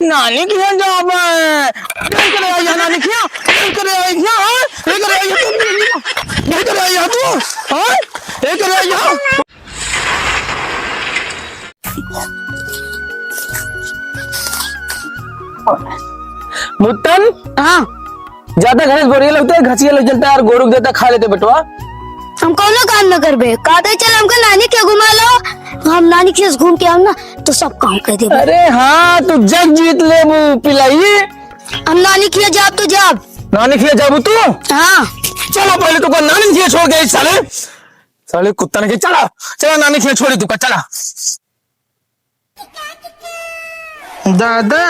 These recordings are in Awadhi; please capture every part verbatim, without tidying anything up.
नानी किहाँ जाबे? यही करे आई है नानी किहाँ? यही करे आई है, हाँ? यही करे आई है तू? यही करे आई है तू? हाँ? यही करे आई है? मुत्तन? हाँ। ज्यादा घरे से बोरिया लगता है, घचिया लग चलता है यार, गोरू के देता खा लेते बेटवा। हम कौनो काम न करबे, कहते चल हमके नानी के घुमा लो, हम नानी के घूम के आऊ ना तो सब काम कर देबे। अरे हाँ, तू जग जीत लेबू पिलाई। हम नानी के जाब तो जाब। नानी के जाबू तू? हाँ। चला पहले तू को नानी के छोड़ के आई साले। साले कुत्ता ने के चला, चला नानी के छोड़ी तू का, चला। दादा,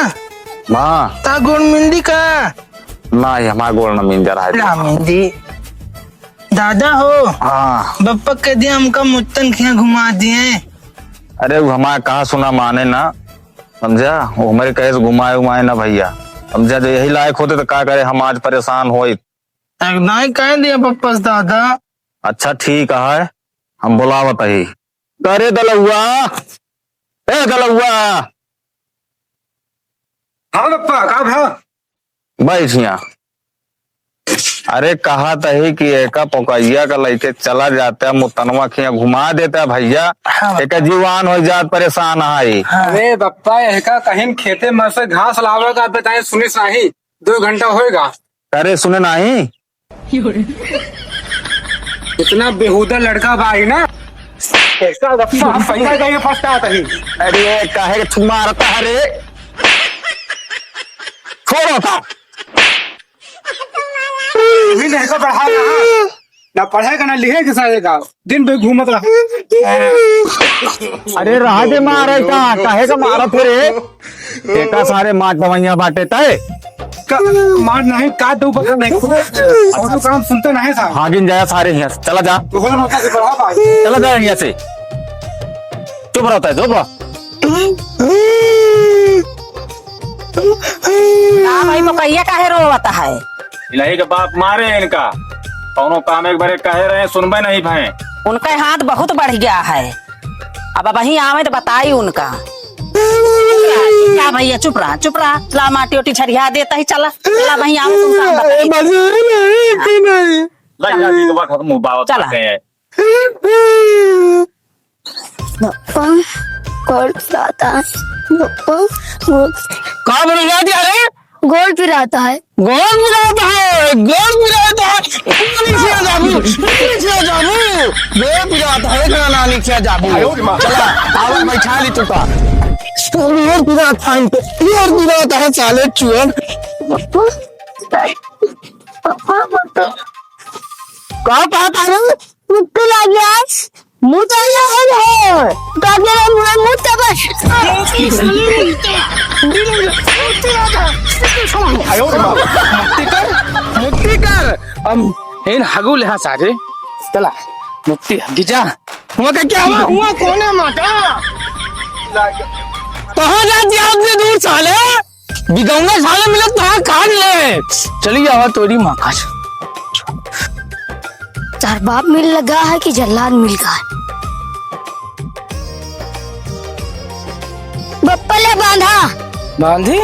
हाँ। ता गोड़ मिंदी का? नाही, हमार गोड़ न मिंजा रहा है। ना मिंदी। दादा हो, हाँ। बप्पा कह दिया हमका मुत्तन खिया घुमा दिए। अरे वो हमार कहा सुना माने ना, समझा? वो हमारे कहे से घुमाए उमाए ना भैया, समझा? जो यही लायक होते तो का करे, हम आज परेशान होइत। एक दाई कह दिया बप्पा से दादा। अच्छा ठीक है, हम बुलावत ही। करे दलउआ, ए दलउआ। हाँ बप्पा, का भा? बैठ हियाँ। अरे कहा तही कि एका पोकैया का लइके चला जाता, मुतनवा खिया घुमा देता भैया। हाँ। एका जीवान हो जात, परेशान आई। हाँ। अरे बप्पा, एका कहीं खेते में से घास लावे का बताए, सुनिस नाही, दो घंटा होएगा। अरे सुने नाही, इतना बेहूदा लड़का बा ही ना। इसका रफ्ता हम पैसा देंगे, फंसता आता ही। अरे, काहे के थू मारता है रे? छोड़ो का? अभी नहीं का पढ़ा ना, ना पढ़ेगा, ना लिखेगा, सारे का दिन भर घूमत रहा। अरे, रहा दे मारे का, काहे का मारत है रे? एका सारे मार दवाइयाँ बाटे तय। का, मार नहीं, का दो बता नहीं। और तो काम सुनते नहीं साहब। भागिन जाया सारे हियाँ से। चला जा। तो हो ना से बढ़ा भाई। चला जा हियाँ से। चुप रहता है, चुप रह। ना भाई, मकैया काहे रोवत है? इलाही के बाप मारे इनका। कौनो काम एक बार कहे रहे, सुनबे नहीं भए। उनका हाथ बहुत बढ़ गया है। अब वहीं आवे तो बताई उनका। चुप रहा भैया, चुप रहा, चुप रहा। ला माटी ओटी छरिया देता ही, चला, चला वहीं आवे तुम काम बताई। मजा नहीं, कि नहीं? लग जा, ये तो वक्त मुंह बावत चला। करते हैं। बप्पा, गोड़ पिराता है। बप्पा, गोड़। का बोल रहा था रे? गोड़ पिराता है। गोड़ पिराता है, गोड़ पिराता है। नानी खिया जाबू, नानी खिया जाबू। गोड़ पिराता है, ना नानी खिया जाबू। आयो रे माँ। चला, आवा बैठा ली तू का। गोड़ पिराता है, गोड़ पिराता है साले चुअन। बप्पा, बप्पा, बप्पा। का कहता है? मुत्तू लाग गया। मुत्तू लाग गया। तो अगर हम मुत्तू बस। आयो रे बाबा। मुत्ती कर, मुत्ती कर। हम हेन हगू लेहा सारे। चला, मुत्ती हगी जा। हुआ का क्या हुआ? हुआ कौन है माता? कहाँ जा दिया आपने दूर साले? बिगौना साले मिले तो हाँ काट ले। चली आवा तोरी माँ का। चार बाप मिल लगा है कि जल्लाद मिल गया है? बप्पा ले बांधा। बांधी?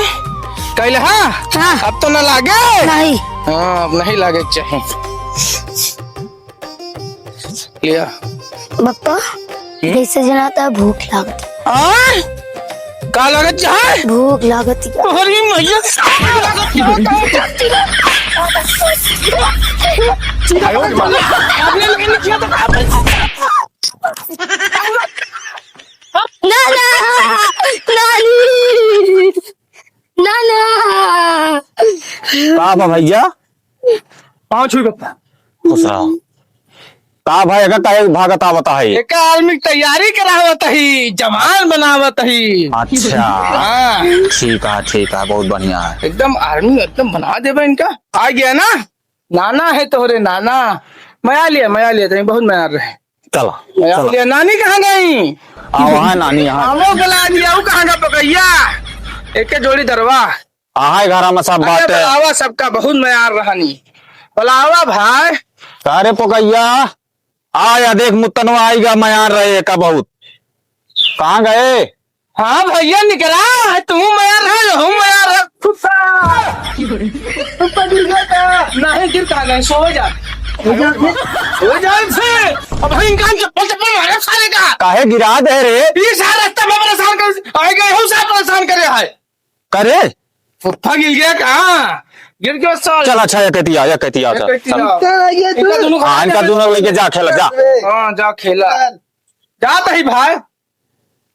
कैले हाँ? हाँ। अब तो न लागे? नहीं। हाँ, अब नहीं लागे के चाही। लिया। बप्पा, हम्म? जैसे जनाता है भूख लागत। आ? का लागत चाहे? भूख लागत है। अरे मैया। आयो रे माँ। ना, ना, नानी, ना, ना। का बा भैया? पाँव छुई बप्पा। खुश रहो। का भाई, एका काहे भागत आवत है? एका आर्मी की तैयारी करावत ही, जवान बनावत ही। अच्छा। हाँ। ठीक है, ठीक है, बहुत बढ़िया है। एकदम आर्मी एकदम बना देबे इनका। आ गया ना? नाना है तोहरे नाना। मया लिया, मया लिया, तहीं बहुत मया रहे। चला, मया चला। लिया, नानी कहाँ गई? आ, वहाँ नानी यहाँ। आमो गला दिया, वो कहाँ का पकैया? एक के जोड़ी दरवा। आहा, घरा में सब अरे बाटे। बुलावा सबका, बहुत मयार रहनी। बुलावा भाई। का रे पोकैया, आ या देख, मुत्तनवा आई गा, मयार रहे का बहुत। कहाँ गए? हाँ भैया, निकला है, तू मयार रहे, हम फिर कहाँ गए? सो जा। सो जा फिर। अब भाई इनका हम चप्पल चप्पल मारे साले का। काहे गिरा दे रे? ये सारा रास्ता में परेशान कर, आए गए हो साहब परेशान करे है। करे? फुफ्फा गिर गया कहाँ? गिर गया साले। चल अच्छा, ये कहती आ, ये कहती आ, ये चल, कहती चल। आ। हाँ, ये इनका तू दोनों को हाँ, इनका दोनों को लेके जा खेला, जा। हाँ, जा खेला। जात ही भाई,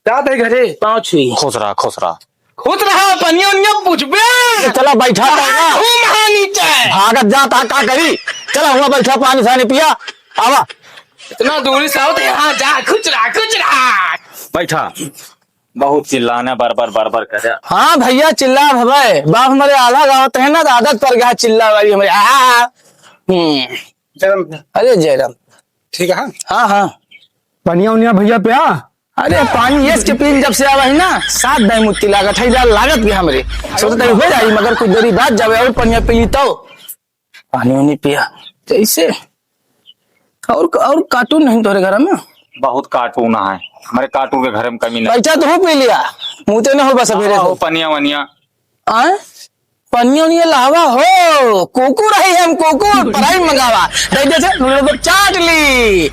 जात ही घरे। पाँव छुई। खुश रहा, खुश रहा। खुश रहा, पनिया उनिया पूछबे। चला बैठा तो ना। तू महा नीचे। भागत जात हा, का करी? चला हुआ बैठा, पानी सानी पिया। आवा। इतना दूरी से आओ तो यहाँ जा, खुश रहा, खुश रहा। बैठा। बहुत चिल्लाना, बर बर बर बर करे। हाँ भैया, चिल्ला भवे। बाप हमारे आला गाँव है ना, तो आदत पड़ गया चिल्ला वाली हमारे। आ, हम्म। जयराम। अरे जयराम। ठीक है, हाँ? हाँ, हाँ। पनिया उनिया भैया पे आ। अरे पानी ये के पीन जब से आवा है ना, सात दाई मुत्ती लागत है, जा लागत के हमरे। सोचत है हो जाई, मगर कुछ देरी बाद जावे और पनिया पी ली तो। पानी उनी पिया। जैसे और, और cartoon नहीं तोरे घर में? बहुत cartoon है। हमारे cartoon के घर में कमी नहीं। बैठा तो हूँ पी लिया। मुँह तो ना हो बस अबेरे आओ, से। पनिया वनिया। आए? पनिया वनिया लावा हो। कुकुर है हम, कुकुर। पराई मंगावा। दे दे से, लोग चाट ली।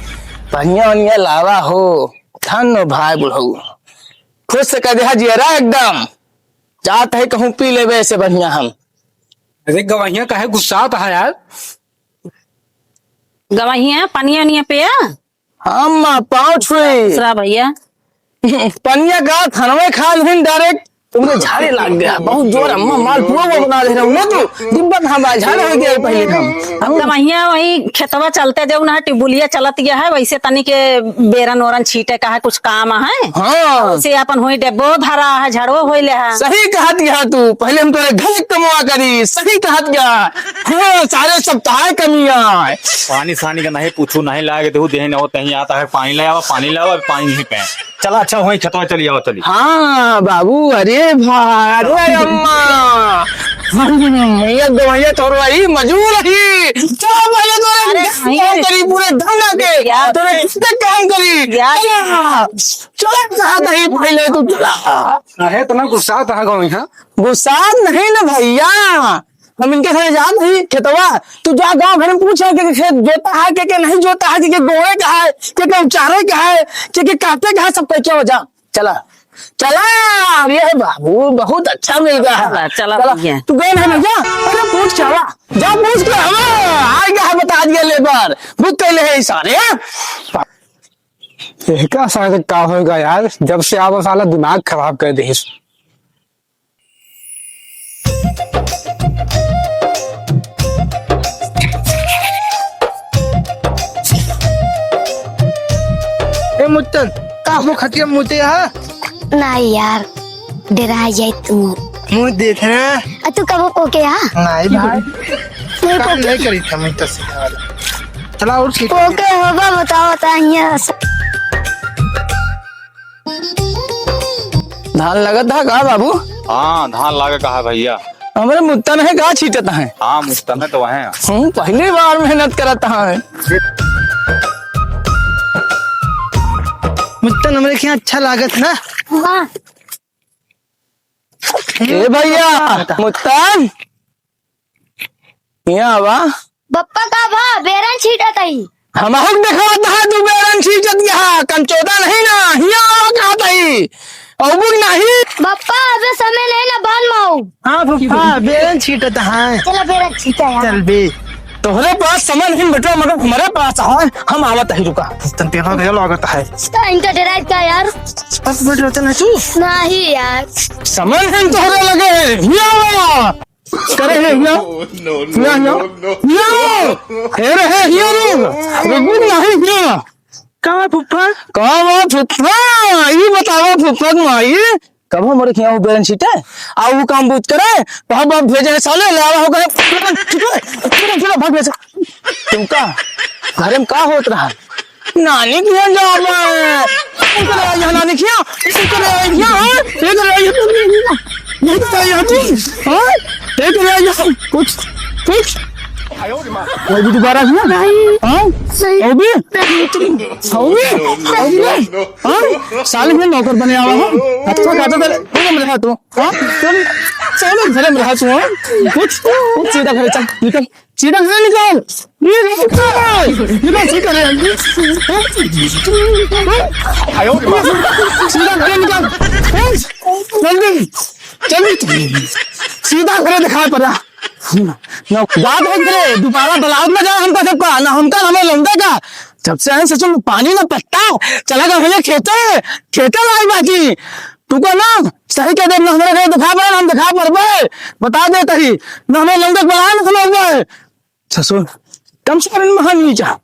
पनिया वनिया लावा हो। धन भाई बुढ़ऊ। खुश से कह दे, हाँ जियरा एकदम। जात है कहूँ पी लेवे ऐसे बढ़िया हम। अरे गवैया काहे गुस्सात है यार? गवैया, पनिया उनिया पिया? हम पाँव छुई। दूसरा भैया। पनिया का थनवे खा लिहिन direct। तुमरे झाड़े लाग गया, बहुत जोर अम्मा मालपुआ वो बना दे रहे हो ना तू। डिब्बा कहाँ बा? झाड़े हो गया पहले कम। हम गवैया वही खेतवा चलते जो ना टिबुलिया चलत गया है, वैसे तनी के बेरन ओरन छीटे का है, कुछ काम है। हाँ। से अपन हुई डेब्बो धरा है, झड़ो होई ले है। सही कहत गया तू, पहले हम तोरे घर कमवा करी, सही कहत गया। हाँ, सारे सप्ताह कमी आए। पानी सानी का नहीं पूछू, नहीं लागे, देखू देह न हो, तहीं आता है, पानी ले आवा, पानी ले आवा, पानी नहीं पे। चला, अच्छा, वहीं खेतवा चली आवा, चली। हाँ, बाबू, अरे भाई, अरे अम्मा। हम्म, ये दवाइयाँ तो रही, मजूर रही। चला, भैया, तोरे अरे, नहीं। करी पूरे धंधा के। यार, तोरे कितने काम करी। यार। चला, चला, कहाँ कहीं पहले तू चला। काहे इतना गुस्सा आता है गाँव यहाँ? गुस्सा नहीं ना भैया, हम इनके साथ जात ही खेतवा, तू जा गाँव भर में पूछे के, के खेत जोता है, के, के नहीं जोता है, के, के बोए का है, के, के उचारे का है, के, के काटे का है, सब कह के हो जा। चला, चला, अरे बाबू, बहुत अच्छा मिल गया है। चला, चला चला, भैया। तू गए नहीं भैया, अरे पूछ के आवा, जा पूछ के आवा, आ गया है, बता दिया labour, बुक कर ले है सारे। एहका सारे का होगा यार, जब से आवा साला दिमाग खराब कर दे। ए मुत्तन, का हो खटिया मुते हा? नाही यार, डेरा जाए तू। मुँह देख रहा। आ तू कबो पोके हा? नाही भाई। नहीं काम पोके। नहीं करी था मुत्तन से। चला और सीट पोके होगा, बताओ, बताइए। धान लगत हा का बाबू? हाँ, धान लागे का है भैया। हमरे मुत्तन है, का छीटत है? हाँ, मुत्तन है तो वह है। हम्म, पहली बार मेहनत करत है। मुत्तन हमरे के यहाँ अच्छा लागत ना? हाँ। ए भैया, मुत्तन। यहाँ आवा। बप्पा का भा, बेरन छीटत हई। हमहू के देखावत हा तू बेरन छीटत यहाँ, कंचोदा नहीं ना, हियाँ आवा कहत हई। अउबुक नहीं। बप्पा, अबे समय नहीं ना, बाद में आऊ। हाँ फुफ्फा, बेरन छीटत है। चला बेरन छीटा यार। चल बे। तोहरे पास समय नहीं बेटवा, मगर हमरे पास है, हम आवत ही, रुका। तन पेला गया लागत है। तो इनका डराए का यार? बस बैठ रहते नहीं तू। नहीं यार। समय नहीं तोहरे लगे, हियाँ आवा। करे हे, हिया। No, no, हिया, हिया। No, no, no। हिया। हे रे, हे, हिया रे। रुक भी नहीं, हिया। का बा फुफ्फा? का बा फुफ्फा? ई बतावा फुफ्फा के माई, कब हमरे खिया वो बेरन छीटे? आ वो काम बूझ करे, कहाँ बाप भेजे है साले, ले आवा हो गए। चलो, चलो, चलो, चलो, भाग यहाँ से। तुमका घरे में का होत रहा? नानी खिया जावा। इधर आ यहाँ नानी खिया, इधर आ यहाँ, हाँ? इधर आ यहाँ, इधर आ यहाँ तू, हाँ? इधर आ यहाँ, कुछ, कुछ। वो भी दोबारा हुआ? नहीं। हाँ? सही। वो भी? वो भी? वो भी? हाँ? साले में नौकर बने आवा हो? अच्छा खासा साले, घरे में रहा तू, हाँ? चल, चल, घरे में रहा तू, हाँ? कुछ, कुछ सीधा घरे चल, निकल। सीधा घरे निकल। ये निकल। निकल, सीधा घरे। सीधा घरे निकल। जल्दी, जल्दी, जल्दी। सीधा घरे दिखाई पड़ा। ना बात बंद करे, दोबारा बुलाओ ना जाए हमका सबका, ना हमका, ना हमें लौंडे का। जब से आए ससुर, पानी ना पत्ता, चला गया भैया खेते, खेते लाई बाजी। तू को ना सही कह दे, ना हमारे घर दिखा पड़े, ना हम दिखा पड़बे। बता दे तही, ना हमें लौंडे के बुलाए, ना हमें हुए। ससुर, कम से कम महान नहीं जा।